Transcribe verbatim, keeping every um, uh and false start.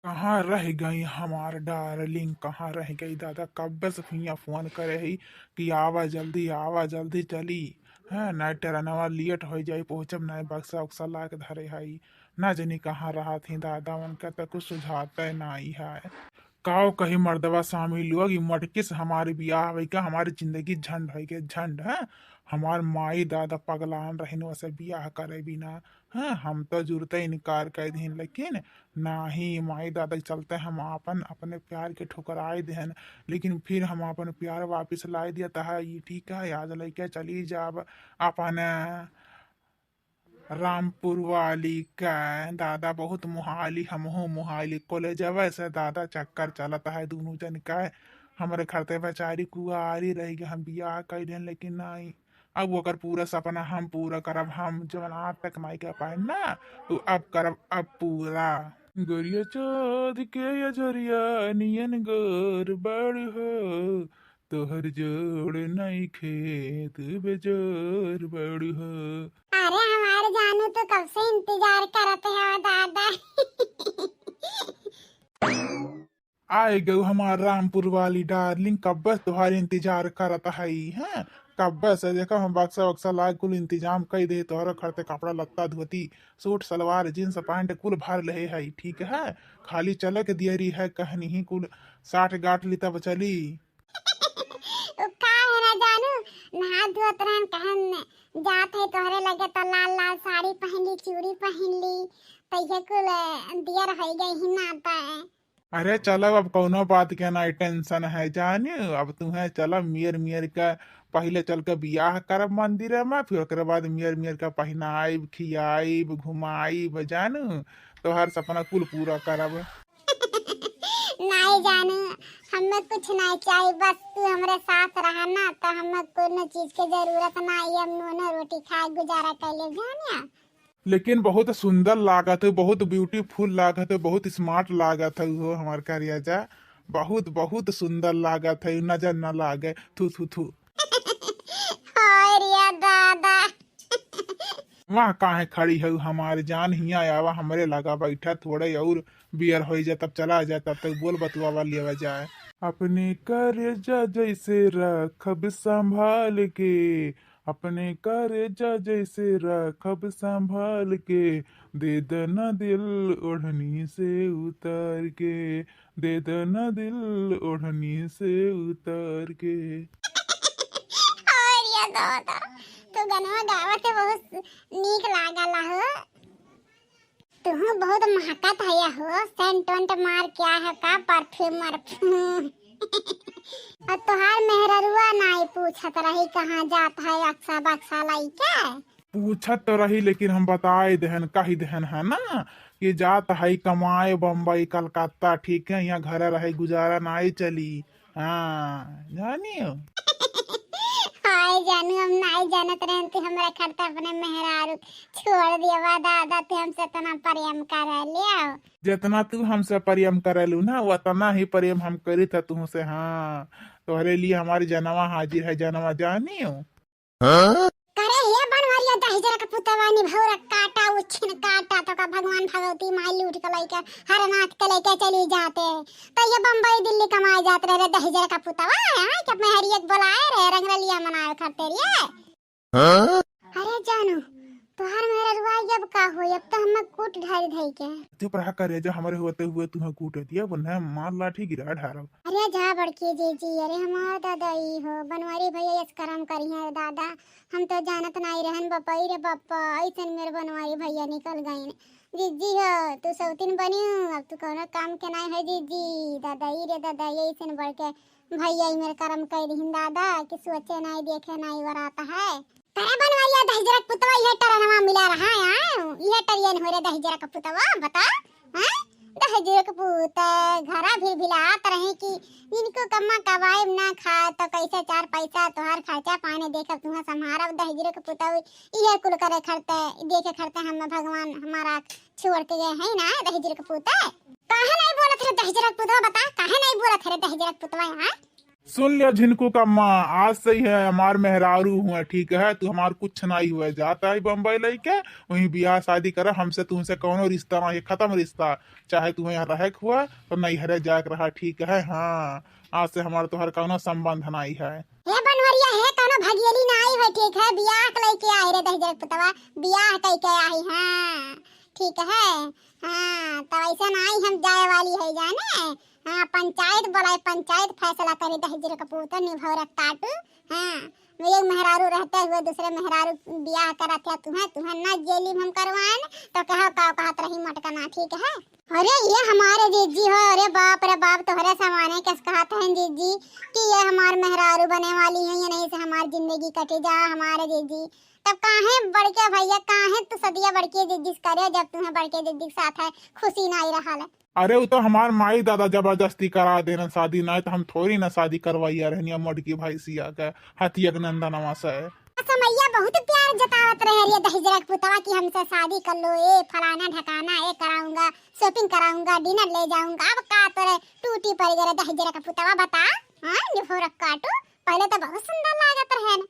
कहाँ रह गई हमार डार्लिंग, कहाँ रह गई दादा? कब्बे से हियाँ फोन करे ही कि आवा जल्दी, आवा जल्दी चली, हैं? ना ट्रेनवा लेट हो जाई, पहुँचब ना, बक्सा उक्सा ला के धरे हई। ना जानी कहाँ रहत ही दादा, उनका तो कुछ सुझाते नाई है। काव कही मर्दवा स्वामी लोग, ई मटकी से हमार बियाह होई का, हमारी जिंदगी झंड होई के झंड है। हमार माई दादा पगलान रहिन वसे बियाह करे बिना, हैं? हम तो जुरते इनकार कर दीन, लेकिन नाही, माई दादा के चलते हम आपन, अपने प्यार के ठुकराए देहन, लेकिन फिर हम आपन प्यार वापिस लाए दिया। तहा ई ठीक है, आज लइके चली जाब अपन रामपुर वाली का। दादा बहुत मुहाली, हमहू मुहाली। कॉलेजवा से दादा चक्कर चलत है दोनों जन का। हमरे खरते बेचारी कुआरी रह गई, हम बियाह कर लेन, लेकिन नहीं, अब ओकर पूरा सपना हम पूरा करब। हम जवन आज तक नहीं कर पाए ना, तो अब करब, अब पूरा। गोरिया चाँद के अजोरिया नियन गोर बाड़ू हो, तोहर जोड़ नइखे, तू बेजोड़ बाड़ू हो। अरे हमार जानू, तो कब से इंतजार करत है दादा। आए गऊ हमार रामपुर वाली डार्लिंग, कब्बे से तोहार इंतजार करत हई, हैं? कब्बे से देखो हम बक्सा वक्सा लाग कुल इंतजाम कई दे, तोहरे खरते कपड़ा लत्ता धोती सूट सलवार जींस पैंट कुल भर लेहे हई, ठीक है? खाली चले के दियरी है, कहनी ही कुल साठ गांठ ली तब चली। उ का है ना जानू, नहा धोत रहन, कहन जात है तोहरे लगे तो लाल लाल साड़ी पहन ली, चूड़ी पहन ली, तो ये कुल दियर हो गई ही नाता है। अरे चलो, अब कौनो बात के नाई टेंशन है जानू। अब तुहें चलो मियर मियर का पहिले चल के बियाह करब मंदिर में, फिर ओकरे बाद मियर मियर का पहिनाइब, खियाइब, घुमाइब जानू, तोहार सपना कुल पूरा करब। नाई जानू, हमें कुछ नाई चाहिए, बस तू हमरे साथ रहा ना, तो हमें कोनो चीज के जरूरत नाई, हम नूनो रोटी खाए गुजारा कर लेब जानिया। लेकिन बहुत सुंदर लागत है, बहुत ब्यूटीफुल लागत है, बहुत स्मार्ट लागत है हो हमार करिया जा, बहुत, बहुत सुंदर लागत है, नजर न लागे, थू, थू, थू। हाय रे दादा। वहाँ काहे खड़ी है हमार जान, हियाँ आवा हमरे लगा बैठा, थोड़े और बियर हो जाए तब चला जाए, तब तक बोल बतुआवा लिया जाए। अपने करेजा जैसे रखब संभाल के, अपने करेजा जैसे रखब संभाल के, दे दना दिल ओढ़नी से उतार के, दे दना दिल ओढ़नी से उतार के। और ये दादा, तू गनवा गावत है, बहुत नीक लागल हो। तुहू बहुत महकत है हो, सेंट वेंट मार के आए हो का, परफ्यूम मरफ्यूम। और तोहार मेहररुआ नाई पूछत रही कहाँ जात है अक्सा बक्सा लइके? पूछत तो रही, लेकिन हम बताए देहन, कही देहन है ना कि जात है कमाए बम्बई कलकत्ता, ठीक है, यहाँ घर रहे गुजारा नाई चली। हाँ, जानियो। हाय जानू, हम नाई जानत रहन कि हमरा खरता अपने मेहरारू छोड़ दिया दादा, तू हमसे इतना प्रेम कर लिया। जितना तू हमसे प्रेम करेलू ना, उतना ही प्रेम हम करी था तुमसे। हाँ, तोहरे लिए हमारी जनवा हाजिर है, जनवा जानियो। हाँ? करे हे बनवरिया दहिजरा के पुतवा निभौरा काटा उछिन काटा तो का भगवान भगवती माई लूट के लइके हरनाथ के लइके चली जाते। तो ये बम्बई दिल्ली कमाए जात रहे रे दहिजरा का पुतवा, हाँ? कि अपने हरियक बोलाए रहे रंगरलिया मनाए खरते रिये। हाँ? अरे जानू, तोहार मेहररुआ अब का होई, अब तो हमें कूट ढारी धई के। चुप रहा करे जो हमरे होते हुए तुहें कूट दिया, वरना मार लाठी गिरा ढारब। अरे जा बड़की जीजी, अरे हमार दादा ई हो, बनवारी भैया यस करम करी है दादा, हम तो जानत नाई रहन बपई रे बप्पा, ऐसन मेर बनवारी भैया निकल गईन। जीजी हो, तू सौतीन बनियो, अब तू कौनो काम के नाई है जीजी, दादा ई रे दादा, ये ऐसन बढ़ के भैया ई मेर करम कई दिहिन दादा, कि सोचे नाई देखे नाई वरात है। करे बनवरिया दहिजरा के पुतवा, इहे टरनवा मिला रहा है, हाँ? इहे टरियन हो रे दहिजरा के पुतवा, बता, हाँ? दहिजरा के पुत घरा भिलभिलात रहे कि इनको कम्मा कबाइब ना खा तो कैसे चार पैसा तोहार खर्चा पानी देखब, तुहाँ संभारब। दहिजरा के पुतवा इहे कुल करे खरते, देखे खरते हम भगवान हमारा छोड़ के गए हैं ना दहिजरा के पुत। काहे नहीं बोलत रे दहिजरा के पुतवा, बता, काहे नहीं बोलत रे दहिजरा के पुतवा, हाँ? सुन लिया झिनकू का माँ, आज से ही है हमार मेहरारू हुआ, ठीक है? तू हमार कुछ नाहीं हुआ, जाता है बम्बई लइके, वहीं बियाह शादी करा, हमसे तुमसे कौनो रिश्ता नाहीं है, खतम रिश्ता। चाहे तू यहाँ रहे के हुआ तो नैहरे जाके रहा, ठीक है? हाँ, आज से हमार तोहर कौनो संबंध नाहीं है। हे बनवरिया, हे कौनो भगेली नाहीं है, ठीक है? बियाह के लइके आई रे दहिजर के पुतवा, बियाह कइके आई, हाँ, ठीक है? हाँ, तो ऐसे नाहीं हम जाए वाली है जाने। हाँ, पंचायत बोलाए, पंचायत फैसला करे दहिजर के पूत, निभौरा काटू। हाँ, मेरे मेहरारू रहते हुए दूसरे मेहरारू बियाह करत है, तुहें, तुहें ना जेली में हम करवाएन, तो कहो का कहत रही मटकना, ठीक है? अरे ये हमारे जीजी हो, अरे बाप रे बाप, तोहरे समाने कस कहत हैं जीजी कि ये हमार मेहरारू बने वाली है, ये नहीं से हमार जिंदगी कटी जा हमारे जीजी। तब काहे बड़के भैया, काहे तू सदिया बड़के जीजी से करे, जब तुहें बड़के जीजी के साथ है खुशी नाहीं रहल? अरे, उ तो हमार माई दादा जबरदस्ती करा देना शादी, नाहीं तो हम थोड़ी ना शादी करवाइया रहनिया मोटकी भैंसिया के, हथिया के नंदनवा से। समैया बहुत प्यार जतावत रहे रे दहिजरा के पुतवा कि हमसे शादी कर लो, ए फलाना ढकाना, ए कराऊंगा, shopping कराऊंगा, dinner ले जाऊंगा। अब का तोरे टूटी पड़ गए रे दहिजरा के पुतवा, बता। हाँ, निभौरा काटू, पहले तो बहुत सुंदर लागत रहे न।